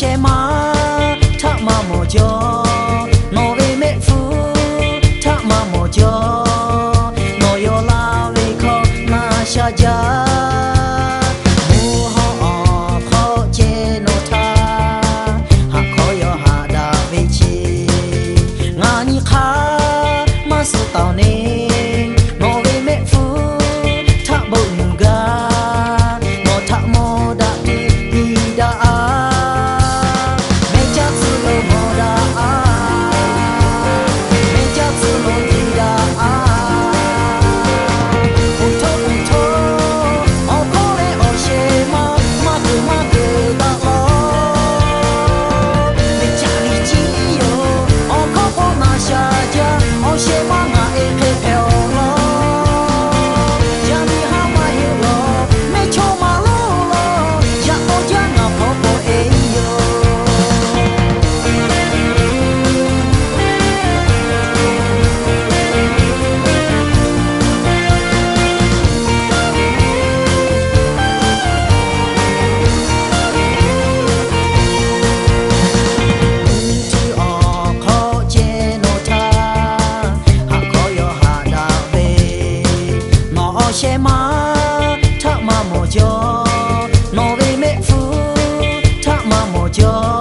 sheh maˇ htaˆ maˇ mawˬ jaw, nawˬ ve mehˆ hpfuhˇ htaˆ maˇ mawˬ jaw, nawˬ yaw la ve hkawˇ na sha jaˇ. Bon hawˉ awˬ hk'aw ceh nawˬ htaꞈ haꞈ hk'aw yaw haꞈ daꞈ ve chi, ngaˬ nyi hk'a maˇ suh taˍ neˇ, nawˬ ve mehˆ hpfuhˇ htaꞈ bon nuˬ gaˇ, nawˬ htaꞈ mawˬ daꞈ tuˬ tiˍ daꞈ a. Mehˇ caˇ tcuh lo mawˬ daꞈ a, mehˇ caˇ tcuh lo tiˍ daꞈ a. Uˬ htoˆ uˬ htoˆ, awˬ hkawˇ leh awˬ shehˍ ma, maˇ keunˍ maˇ keunˍ daꞈ lawˬ. Ve caꞈ liꞈ ciˉ yoˬ, awˬ hkawˇ hpawˇ na sha jaˇ, awˬ shehˍ ma ngaˬ e hk'e hpehꞈ awˬ lawn. Yaˇ miˇ haˉ maˇ heˆ lawˬ, mehˇ chawˇ maˇ lonˉ lawˬ, yaꞈ k'aw jaˇ ngaˬ hpawˇ k'awꞈ e yoˬ. Chi awˬ hk'aw ceh nawˬ htaꞈ haꞈ hk'aw yaw haꞈ daꞈ ve, nawˬ awˬ shehˍ ma htaꞈ maˇ mawˬ jaw, nawˬ ve mehˆ hpfuhˇ htaꞈ maˇ mawˬ jaw,